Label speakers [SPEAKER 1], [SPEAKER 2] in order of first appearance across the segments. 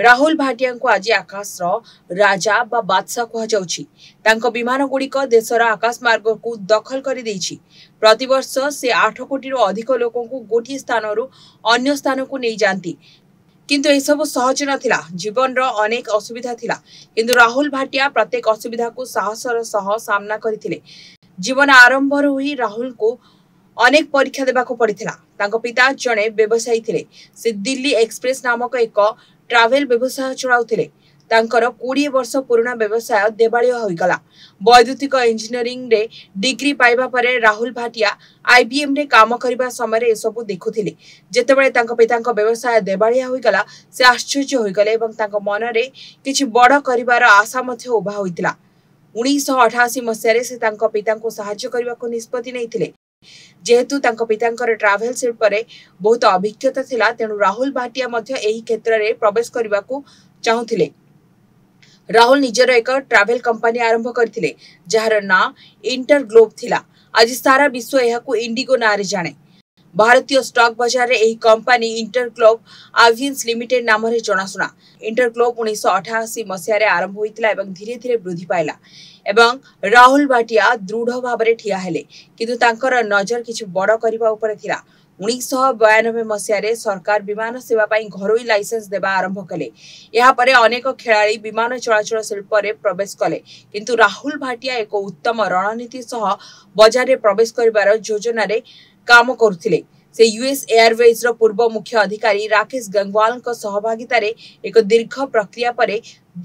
[SPEAKER 1] ରାହୁଲ ଭାଟିଆଙ୍କୁ ଆଜି ଆକାଶର ରାଜା ବା ବାଦଶାହ କୁହାଯାଉଛି। ତାଙ୍କ ବିମାନଗୁଡ଼ିକ ଦେଶର ଆକାଶ ମାର୍ଗକୁ ଦଖଲ କରିଦେଇଛି। ପ୍ରତିବର୍ଷ ସେ 8 କୋଟିରୁ ଅଧିକ ଲୋକଙ୍କୁ ଗୋଟିଏ ସ୍ଥାନରୁ ଅନ୍ୟ ସ୍ଥାନକୁ ନେଇଯାଆନ୍ତି। କିନ୍ତୁ ଏସବୁ ସହଜ ନଥିଲା। ଜୀବନର ଅନେକ ଅସୁବିଧା ଥିଲା, କିନ୍ତୁ ରାହୁଲ ଭାଟିଆ ପ୍ରତ୍ୟେକ ଅସୁବିଧାକୁ ସାହସର ସହ ସାମ୍ନା କରିଥିଲେ। ଜୀବନ ଆରମ୍ଭରୁ ହିଁ ରାହୁଲଙ୍କୁ ଅନେକ ପରୀକ୍ଷା ଦେବାକୁ ପଡ଼ିଥିଲା। ତାଙ୍କ ପିତା ଜଣେ ବ୍ୟବସାୟୀ ଥିଲେ। ସେ ଦିଲ୍ଲୀ ଏକ୍ସପ୍ରେସ ନାମକ ଏକ ଟ୍ରାଭେଲ ବ୍ୟବସାୟ ଚଳାଉଥିଲେ। ତାଙ୍କର 20 ବର୍ଷ ପୁରୁଣା ବ୍ୟବସାୟ ଦେବାଳିଆ ହୋଇଗଲା। ବୈଦ୍ୟୁତିକ ଇଞ୍ଜିନିୟରିଂରେ ଡିଗ୍ରୀ ପାଇବା ପରେ ରାହୁଲ ଭାଟିଆ ଆଇବିଏମ୍ରେ କାମ କରିବା ସମୟରେ ଏସବୁ ଦେଖୁଥିଲେ। ଯେତେବେଳେ ତାଙ୍କ ପିତାଙ୍କ ବ୍ୟବସାୟ ଦେବାଳିଆ ହୋଇଗଲା, ସେ ଆଶ୍ଚର୍ଯ୍ୟ ହୋଇଗଲେ ଏବଂ ତାଙ୍କ ମନରେ କିଛି ବଡ଼ କରିବାର ଆଶା ମଧ୍ୟ ଉଭା ହୋଇଥିଲା। 1988 ମସିହାରେ ସେ ତାଙ୍କ ପିତାଙ୍କୁ ସାହାଯ୍ୟ କରିବାକୁ ନିଷ୍ପତ୍ତି ନେଇଥିଲେ। ଯେହେତୁ ତାଙ୍କ ପିତାଙ୍କର ଟ୍ରାଭେଲ ଶିଳ୍ପରେ ବହୁତ ଅଭିଜ୍ଞତା ଥିଲା, ତେଣୁ ରାହୁଲ ଭାଟିଆ ମଧ୍ୟ ଏହି କ୍ଷେତ୍ରରେ ପ୍ରବେଶ କରିବାକୁ ଚାହୁଁଥିଲେ। ରାହୁଲ ନିଜର ଏକ ଟ୍ରାଭେଲ କମ୍ପାନୀ ଆରମ୍ଭ କରିଥିଲେ, ଯାହାର ନାଁ ଇଣ୍ଟରଗ୍ଲୋବ ଥିଲା। ଆଜି ସାରା ବିଶ୍ୱ ଏହାକୁ ଇଣ୍ଡିଗୋ ନାଁରେ ଜାଣେ। ଭାରତୀୟ ଷ୍ଟକ୍ ବଜାରରେ ଏହି କମ୍ପାନୀ ଇଣ୍ଟରଗ୍ଲୋବ ଆଭିଏସନ ଲିମିଟେଡ୍ ନାମରେ ଜଣାଶୁଣା। ଇଣ୍ଟରଗ୍ଲୋବ 1988 ମସିହାରେ ଆରମ୍ଭ ହୋଇଥିଲା ଏବଂ ଧୀରେ ଧୀରେ ବୃଦ୍ଧି ପାଇଲା ଏବଂ ରାହୁଲ ଭାଟିଆ ଦୃଢ଼ ଭାବରେ ଠିଆ ହେଲେ। କିନ୍ତୁ ତାଙ୍କର ନଜର କିଛି ବଡ଼ କରିବା ଉପରେ ଥିଲା। 1992 ମସିହାରେ ସରକାର ବିମାନ ସେବା ପାଇଁ ଘରୋଇ ଲାଇସେନ୍ସ ଦେବା ଆରମ୍ଭ କଲେ। ଏହାପରେ ଅନେକ ଖେଳାଳି ବିମାନ ଚଳାଚଳ ଶିଳ୍ପରେ ପ୍ରବେଶ କଲେ, କିନ୍ତୁ ରାହୁଲ ଭାଟିଆ ଏକ ଉତ୍ତମ ରଣନୀତି ସହ ବଜାରରେ ପ୍ରବେଶ କରିବାର ଯୋଜନାରେ କାମ କରୁଥିଲେ। ସେ ୟୁଏସ୍ ଏୟାରୱେଜର ପୂର୍ବ ମୁଖ୍ୟ ଅଧିକାରୀ ରାକେଶ ଗଙ୍ଗୱାଲଙ୍କ ସହଭାଗିତାରେ ଏକ ଦୀର୍ଘ ପ୍ରକ୍ରିୟା ପରେ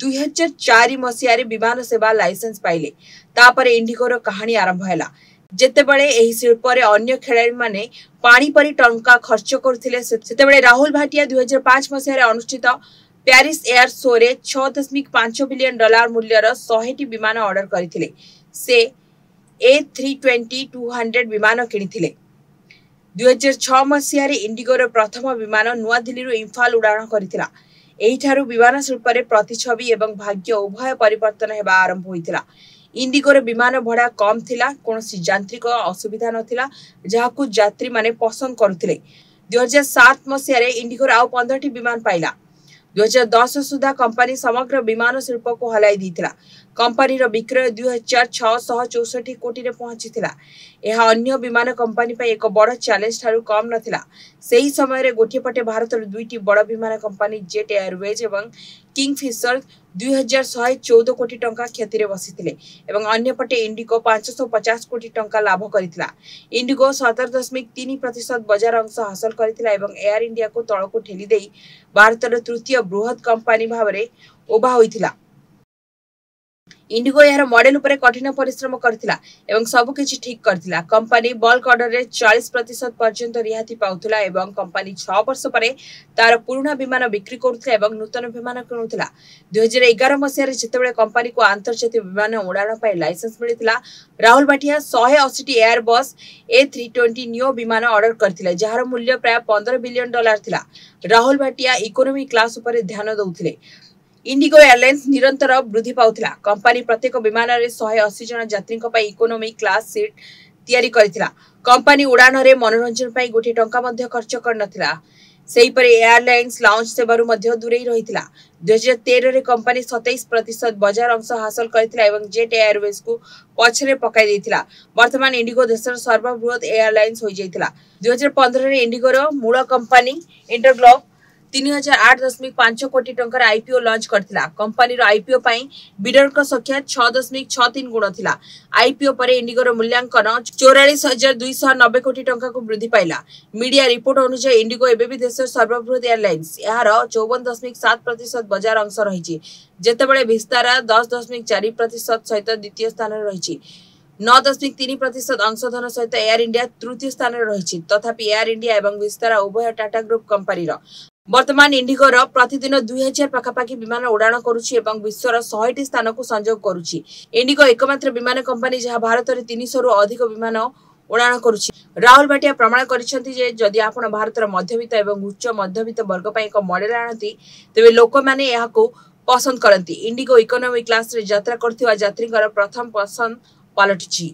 [SPEAKER 1] 2004 ମସିହାରେ ବିମାନ ସେବା ଲାଇସେନ୍ସ ପାଇଲେ। ତାପରେ ଇଣ୍ଡିଗୋର କାହାଣୀ ଆରମ୍ଭ ହେଲା। ଯେତେବେଳେ ଏହି ଶିଳ୍ପରେ ଅନ୍ୟ ଖେଳାଳିମାନେ ପାଣି ପରି ଟଙ୍କା ଖର୍ଚ୍ଚ କରୁଥିଲେ, ସେତେବେଳେ ରାହୁଲ ଭାଟିଆ 2005 ମସିହାରେ ଅନୁଷ୍ଠିତ ପ୍ୟାରିସ ଏୟାର ଶୋରେ 6.5 ବିଲିୟନ ଡଲାର ମୂଲ୍ୟର 100ଟି ବିମାନ ଅର୍ଡର କରିଥିଲେ। ସେ A320-200 ବିମାନ କିଣିଥିଲେ। 2006 ମସିହାରେ ଇଣ୍ଡିଗୋର ପ୍ରଥମ ବିମାନ ନୂଆଦିଲ୍ଲୀରୁ ଇମ୍ଫାଲ ଉଡ଼ାଣ କରିଥିଲା। ଏହିଠାରୁ ବିମାନ ଶିଳ୍ପରେ ପ୍ରତିଛବି ଏବଂ ଭାଗ୍ୟ ଉଭୟ ପରିବର୍ତ୍ତନ ହେବା ଆରମ୍ଭ ହୋଇଥିଲା। ଇଣ୍ଡିଗୋର ବିମାନ ଭଡ଼ା କମ୍ ଥିଲା, କୌଣସି ଯାନ୍ତ୍ରିକ ଅସୁବିଧା ନଥିଲା, ଯାହାକୁ ଯାତ୍ରୀମାନେ ପସନ୍ଦ କରୁଥିଲେ। 2007 ମସିହାରେ ଇଣ୍ଡିଗୋର ଆଉ 15ଟି ବିମାନ ପାଇଲା। 2010 ସୁଦ୍ଧା କମ୍ପାନୀ ସମଗ୍ର ବିମାନ ଶିଳ୍ପକୁ ହଲାଇ ଦେଇଥିଲା। କମ୍ପାନୀର ବିକ୍ରୟ 2664 କୋଟିରେ ପହଞ୍ଚିଥିଲା। ଏହା ଅନ୍ୟ ବିମାନ କମ୍ପାନୀ ପାଇଁ ଏକ ବଡ଼ ଚ୍ୟାଲେଞ୍ଜ ଠାରୁ କମ୍ ନଥିଲା। ସେହି ସମୟରେ ଗୋଟିଏ ପଟେ ଭାରତର ଦୁଇଟି ବଡ଼ ବିମାନ କମ୍ପାନୀ ଜେଟ୍ ଏୟାରୱେଜ୍ ଏବଂ କିଙ୍ଗଫିସର 2114 କୋଟି ଟଙ୍କା କ୍ଷତିରେ ବସିଥିଲେ ଏବଂ ଅନ୍ୟପଟେ ଇଣ୍ଡିଗୋ 550 କୋଟି ଟଙ୍କା ଲାଭ କରିଥିଲା। ଇଣ୍ଡିଗୋ 17.3% ବଜାର ଅଂଶ ହାସଲ କରିଥିଲା ଏବଂ ଏୟାର ଇଣ୍ଡିଆକୁ ତଳକୁ ଠେଲି ଦେଇ ଭାରତର ତୃତୀୟ ବୃହତ କମ୍ପାନୀ ଭାବରେ ଉଭା ହୋଇଥିଲା। ଇଣ୍ଡିଗୋ ଏହାର ମଡେଲ ଉପରେ କଠିନ ପରିଶ୍ରମ କରିଥିଲା ଏବଂ ସବୁକିଛି ଠିକ୍ କରିଥିଲା। କମ୍ପାନୀ ବଲ୍କ ଅର୍ଡରରେ 40% ପର୍ଯ୍ୟନ୍ତ ରିହାତି ପାଉଥିଲା ଏବଂ କମ୍ପାନୀ 6 ବର୍ଷ ପରେ ତାର ପୁରୁଣା ବିମାନ ବିକ୍ରି କରୁଥିଲା ଏବଂ ନୂତନ ବିମାନ କିଣୁଥିଲା। 2011 ମସିହାରେ ଯେତେବେଳେ କମ୍ପାନୀକୁ ଆନ୍ତର୍ଜାତୀୟ ବିମାନ ଉଡ଼ାଣ ପାଇଁ ଲାଇସେନ୍ସ ମିଳିଥିଲା, ରାହୁଲ ଭାଟିଆ 180ଟି ଏୟାର ବସ୍ A320neo ବିମାନ ଅର୍ଡର କରିଥିଲେ, ଯାହାର ମୂଲ୍ୟ ପ୍ରାୟ 15 ବିଲିୟନ ଡଲାର ଥିଲା। ରାହୁଲ ଭାଟିଆ ଇକୋନୋମି କ୍ଲାସ ଉପରେ ଧ୍ୟାନ ଦେଉଥିଲେ। ଇଣ୍ଡିଗୋ ଏୟାରଲାଇନ୍ସ ନିରନ୍ତର ବୃଦ୍ଧି ପାଉଥିଲା। କମ୍ପାନୀ ପ୍ରତ୍ୟେକ ବିମାନରେ 180 ଜଣ ଯାତ୍ରୀଙ୍କ ପାଇଁ ଇକୋନୋମି କ୍ଲାସ ସିଟ୍ ତିଆରି କରିଥିଲା। କମ୍ପାନୀ ଉଡ଼ାଣରେ ମନୋରଞ୍ଜନ ପାଇଁ ଗୋଟିଏ ଟଙ୍କା ମଧ୍ୟ ଖର୍ଚ୍ଚ କରିନଥିଲା। ସେହିପରି ଏୟାରଲାଇନ୍ସ ଲାଉଞ୍ଜ ସେବାରୁ ମଧ୍ୟ ଦୂରେଇ ରହିଥିଲା। 2013ରେ କମ୍ପାନୀ 27% ବଜାର ଅଂଶ ହାସଲ କରିଥିଲା ଏବଂ ଜେଟ୍ ଏୟାରୱେଜକୁ ପଛରେ ପକାଇ ଦେଇଥିଲା। ବର୍ତ୍ତମାନ ଇଣ୍ଡିଗୋ ଦେଶର ସର୍ବବୃହତ ଏୟାରଲାଇନ୍ସ ହୋଇଯାଇଥିଲା। 2015ରେ ଇଣ୍ଡିଗୋର ମୂଳ କମ୍ପାନୀ ଇଣ୍ଟରଗ୍ଲୋବ 3008.5 କୋଟି ଟଙ୍କାର ଆଇପିଓ ଲଞ୍ଚ କରିଥିଲା। କମ୍ପାନୀର ଆଇପିଓ ପାଇଁ ବିଡରଙ୍କ ସଂଖ୍ୟା 6.63 ଗୁଣ ଥିଲା। ଆଇପିଓ ପରେ ଇଣ୍ଡିଗୋର ମୂଲ୍ୟାଙ୍କନ 44,290 କୋଟି ଟଙ୍କାକୁ ବୃଦ୍ଧି ପାଇଲା। ମିଡିଆ ରିପୋର୍ଟ ଅନୁଯାୟୀ, ଇଣ୍ଡିଗୋ ଏବେ ବି ଦେଶର ସର୍ବବୃହତ ଏୟାରଲାଇନ୍ସ। ଏହାର 54.7% ବଜାର ଅଂଶ ରହିଛି, ଯେତେବେଳେ ଭିସ୍ତାରା 10.4% ସହିତ ଦ୍ୱିତୀୟ ସ୍ଥାନରେ ରହିଛି। 9.3% ଅଂଶଧନ ସହିତ ଏୟାର ଇଣ୍ଡିଆ ତୃତୀୟ ସ୍ଥାନରେ ରହିଛି। ତଥାପି ଏୟାର ଇଣ୍ଡିଆ ଏବଂ ଭିସ୍ତାରା ଉଭୟ ଟାଟା ଗ୍ରୁପ କମ୍ପାନୀର। ବର୍ତ୍ତମାନ ଇଣ୍ଡିଗୋର ପ୍ରତିଦିନ 2000 ପାଖାପାଖି ବିମାନ ଉଡ଼ାଣ କରୁଛି ଏବଂ ବିଶ୍ୱର 100ଟି ସ୍ଥାନକୁ ସଂଯୋଗ କରୁଛି। ଇଣ୍ଡିଗୋ ଏକମାତ୍ର ବିମାନ କମ୍ପାନୀ, ଯାହା ଭାରତରେ 300ରୁ ଅଧିକ ବିମାନ ଉଡ଼ାଣ କରୁଛି। ରାହୁଲ ଭାଟିଆ ପ୍ରମାଣ କରିଛନ୍ତି ଯେ ଯଦି ଆପଣ ଭାରତର ମଧ୍ୟବିତ୍ତ ଏବଂ ଉଚ୍ଚ ମଧ୍ୟବିତ୍ତ ବର୍ଗ ପାଇଁ ଏକ ମଡେଲ ଆଣନ୍ତି, ତେବେ ଲୋକମାନେ ଏହାକୁ ପସନ୍ଦ କରନ୍ତି। ଇଣ୍ଡିଗୋ ଇକୋନୋମି କ୍ଲାସରେ ଯାତ୍ରା କରୁଥିବା ଯାତ୍ରୀଙ୍କର ପ୍ରଥମ ପସନ୍ଦ ପାଲଟିଛି।